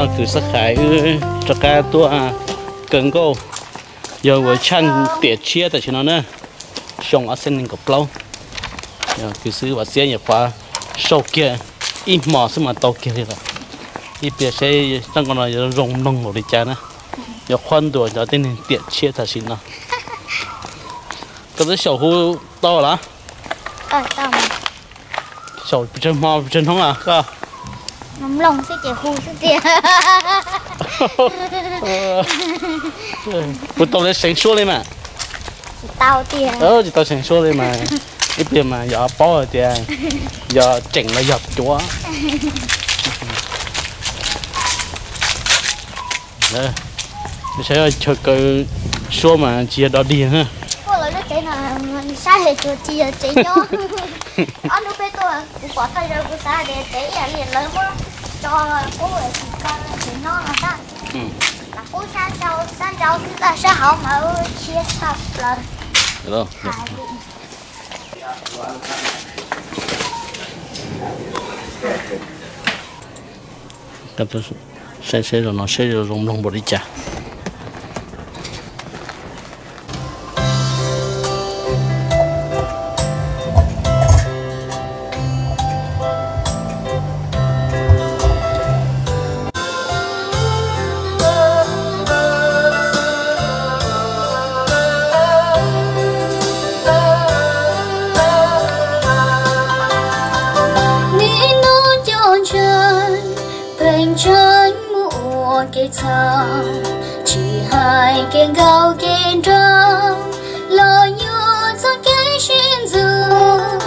Kwv Xab Khais wb rov qab tuaj kaw nkauj, yog ua tshaj tiam tshiab tam sim no na, xyoo ob txhiab nees nkaum plaub. Kwv Xab Khais Vaj Xiab nyuam qhuav sau kiag ib hmos xwb mas tau kiag li lawm. Ib pliag seb txoj nkauj no yuav zoo mloog npaum li cas na, yuav qhuab ntuas cov tib neeg tiam tshiab tam sim no. Koj twb xyaum hu tau los? Xyaum pes tsawg hmo pes tsawg hnub los koj? Mloog xwb ces hu xwb tiag. Puas tau li seev suab li mas? Tsis tau tiag. Tsis tau seev suab li mas, ib pliag mas yog paub hais tias yog tseem los yog cuav. Saib chaw kaw suab mas tsis yog dog dig na. Saib tsis yog tsev nyob. Ob hnub peb tuaj kuv pom thaj zaug kuv xav tias tsev ib yam li lawv muab tso qub tsis tso tsev nyob no tab. Lam qub sab nraud xwb tab sab hauv mas khiav tshaj plaws. Saib seb zaum no seb zoo mloog npaum li cas. Nim no cov ntseeg pheej tseem mus ua kev txhaum, tsis hais kev nkauj kev nraug los yuav txoj kev sib ntxub.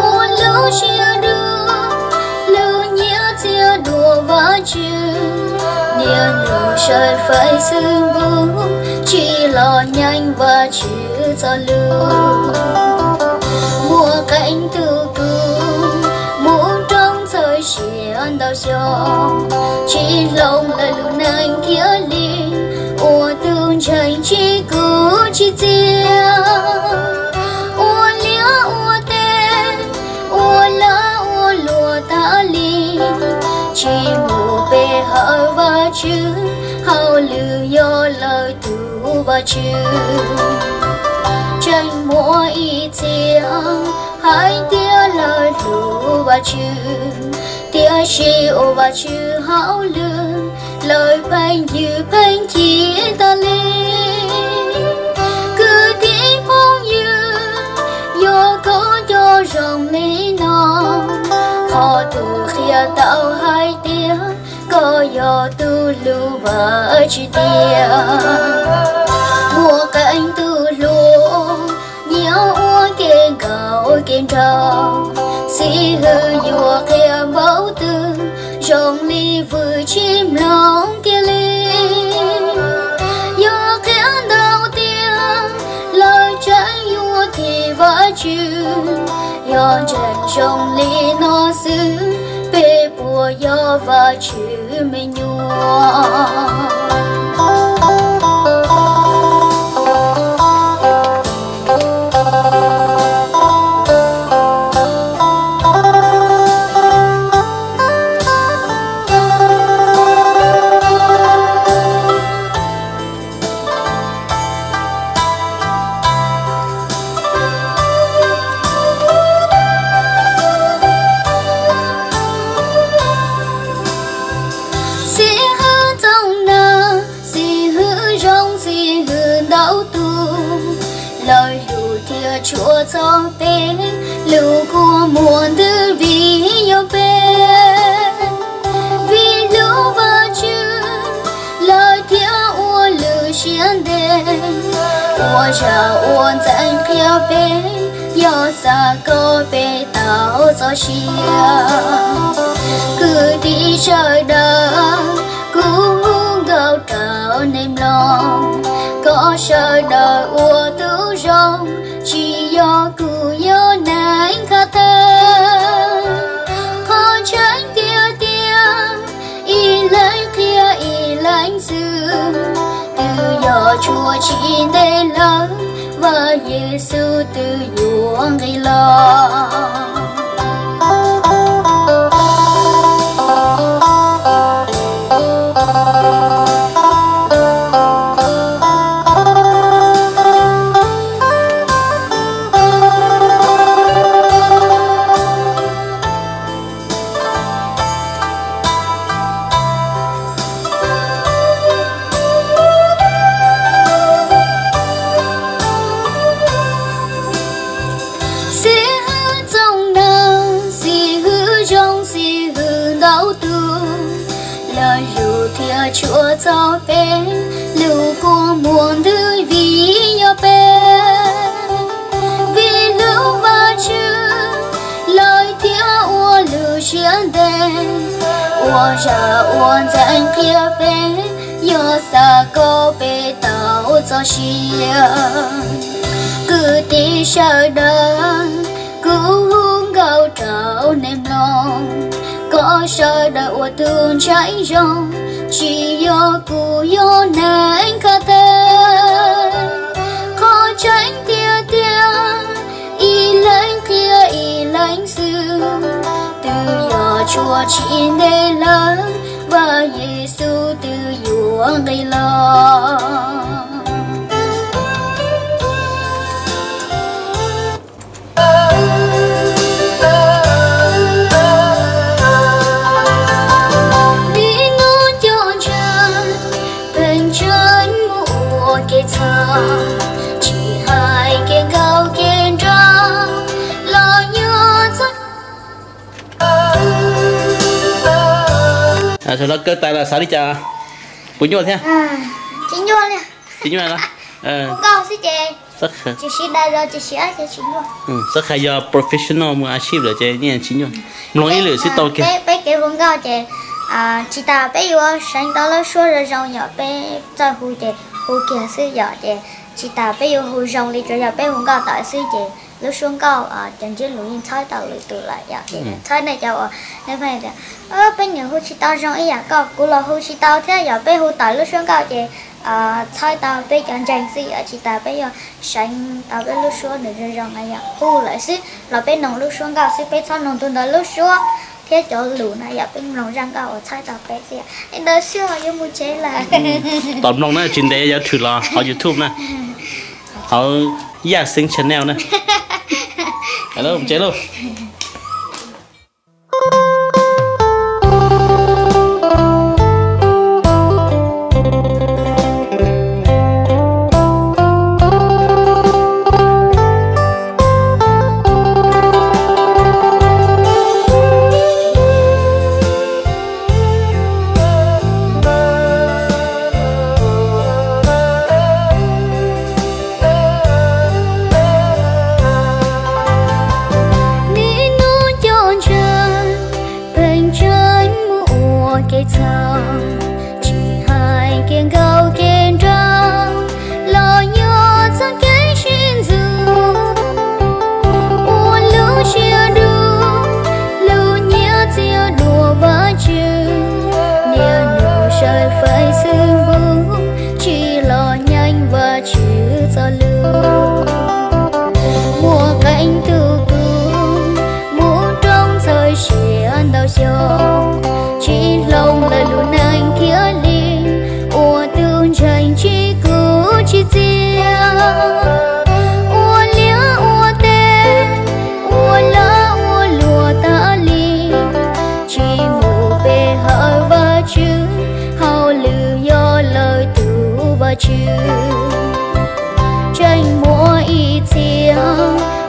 Ua lub siab dub, lub nyiaj txiag dua Vajtswv, niaj hnub saib Facebook tsis los nyeem Vajtswv txoj lus. Muaj qee tus kuj mus rooj txhawm sia ntau xyoo, tsis hloov lawv lub neej kiag li. Ua tus ntseeg tsis kub tsis txiag, ua liaj ua teb, ua lag ua luam tas li, tsis mus pe hawm Vajtswv, hauj lwm yog lawv tus vaj tswv. Tseem muaj ib txhia hais tias lawv hlub Vajtswv, tiam sis ua Vajtswv hauj lwm lawv pheej yws pheej chim tas li. Kwv tij phooj ywg, yog koj cov zoo li no, qhov twg qhia tau hais tias koj yog tus hlub Vajtswv tiag? Muaj qee tus hluas nyiam ua kev nkauj kev nraug, xib hwb yuav qhia npaum twg zoo li vwm tsis mloog kiag li. Yog qhia ntau tiag lawv tseem yuav thim Vajtswv. Yog ntseeg zoo li no xwb, peb puas yog Vajtswv me nyuam? Xib hwb txoov nag, xib hwb zoo xib hwb ntau tus, lawv hlub thiab tshua txog peb, lub kua muag ntws vim yog peb. Vim hlub Vajtswv lawv thiaj ua lwm siab ntev, ua zaj ua ntxeev qhia peb, yog xav kom peb tau txoj sia. Kwv tij sawv daws, kuv hu nkauj rau nej mloog, kom sawv daws ua tus zoo, tsis yog kuv yog neeg khav theeb. Qhov tseeb tiag tiag, ib leeg qhia ib leeg xwb, twb yog tshuaj tsis ntev lawm, Vaj Yexus twb yuav nqis los. Tshua txog peb, lub kua muag ntws vim yog peb, vim lub Vajtswv lawv thiaj ua lub siab ntev, ua zaj uas ntxeev qhia peb, yog xav kom peb tau txoj sia. Kwv tij sawv daws, kuv hu nkauj rau nej mloog, kom sawv daws ua tus ntseeg zoo, tsis yog kuv, yog neeg khav theeb. Qhov tseeb tiag tiag, ib leeg qhia ib leeg xwb, twb yog tshuav tsis ntev lawm, Vaj Yexus twb yuav nqis los. Niaj hnub cov ntseeg, pheej tseem mus ua kev txhaum, tsis hais kev nkauj kev nraug, los yog txoj Sawv daws kawm tas los xav li cas? Puas nyuaj thiab? Tsis nyuaj li. Tsis nyuaj los? Hu nkauj xwb ces, tsis sib dai los tsis sib ab ces tsis nyuaj. Xav hais yog professional mus a chip lawm ces yeej tsis nyuaj. Mloog ib lwm xwb tau kiag. Peb kev hu nkauj ces tsis tas peb yuav seev tau lub suab zoo zoo, yog peb txawj hu ces hu kiag xwb yom, ces tsis tas peb yuav hu zoo li, tsuas yog peb hu nkauj tawm xwb ces lub suab nkauj cov ntsiab lus yeej txhawb tau lwm tus lawm yom. Ces txhawb nej cov uas nej pheej tias peb niam hu tsis tau zoo ib yam koj, kuv los hu tsis tau thiab yom. Peb hu tawm lub suab nkauj ces txhawb tau peb cov ntseeg xwb yom, tsis tas peb yuav seev tau peb lub suab nws zoo zoo na yom. Hu lawm xwb los peb noog lub suab nkauj xwb, peb txhob noog tus ntawd lub suab thiab cov lus na yom, peb mloog zaj nkauj uas txhawb tau peb xwb yom. Li ntawd xwb ho yuav mus tsev lawm. Tos mloog na, tsis ntev yuav tshwm los hauv YouTube na, hauv Yaj Xeeb Channel na. Mus tsev lauj. Niaj hnub cov ntseeg, pheej tseem mus ua kev txhaum, tsis hais kev nkauj kev nraug, los yog txoj kev sib ntxub, ua lub siab dub, hlub nyiam txiag dua Vajtswv, niaj hnub saib Facebook, tsis los nyeem Vajtswv txoj lus. Muaj qee tus kuj mus rooj txhawj siab ntau xyoo, tsis hloov lawv lub neej kiag li, ua tus ntseeg tsis kub tsis txiag, ua liaj ua teb, ua lag ua luam tas li, tsis mus pe hawm Vajtswv, hauj lwm yog lawv tus vaj tswv. Tseem muaj ib txhia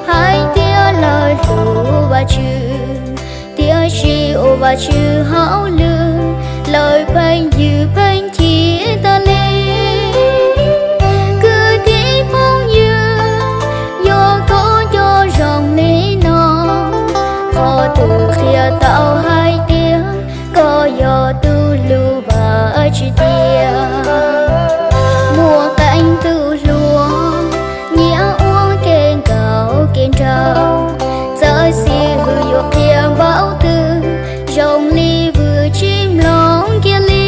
hais tias lawv hlub Vajtswv, tiam sis ua Vajtswv hauj lwm, lawv pheej ywg pheej chim tas li. Kwv tij phooj ywg, yog koj nco zoo li no, qhov twg qhia tau hais tias koj yog tus hlub Vajtswv tiag? Muaj qee tus hluas, nyiam ua kev nkauj kev nraug, txawm xib hwb yuav qhia npaum twg, zoo li vwm tsis mloog kiag li.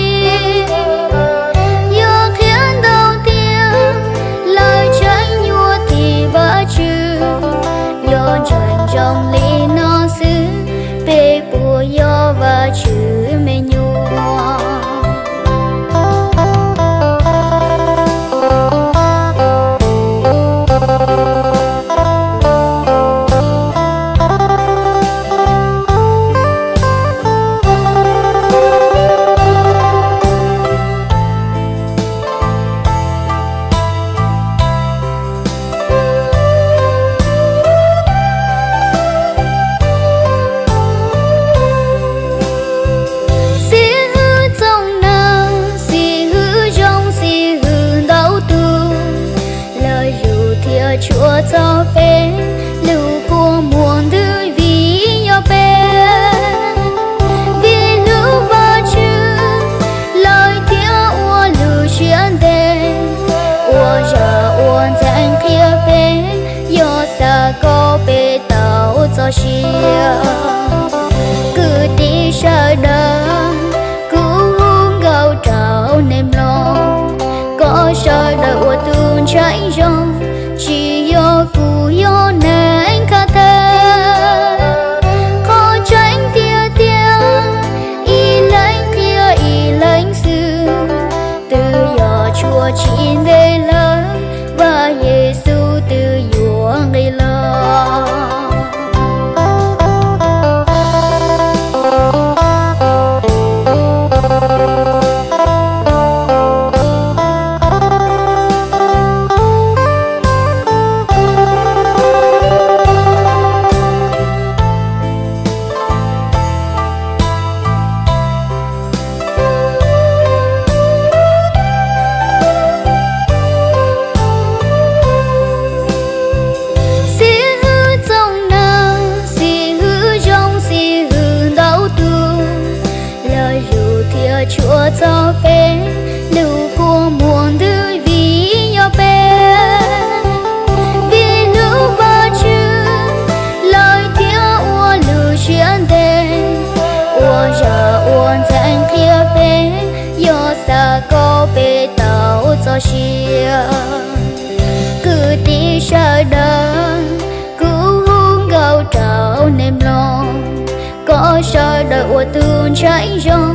koj peb tau txoj sia. Kwv tij sawv daws, kuv hu nkauj rau nej mloog, koj sawv daws ua tus ntseeg zoo, tsis yog kuv yog neeg khav theeb. Qhov tseeb tiag tiag, ib leeg qhia ib leeg xwb, twb yog tshuav tsis ntev lawm, Vaj Yexus twb yuav nqis los. Xib hwb txooj neeg, xib hwb zoo, xib hwb ntau tus, lawv yug thiab tshua txog peb, lub kua muag ntws vim yog peb. Vim lub Vajtswv lawv thiaj ua lub siab ntev, ua zaj ua ntxeev qhia peb, yog xav kom peb tau txoj sia. Kwv tij sawv daws, kuv hu nkauj rau nej mloog, kom sawv daws ua tus ntseeg zoo,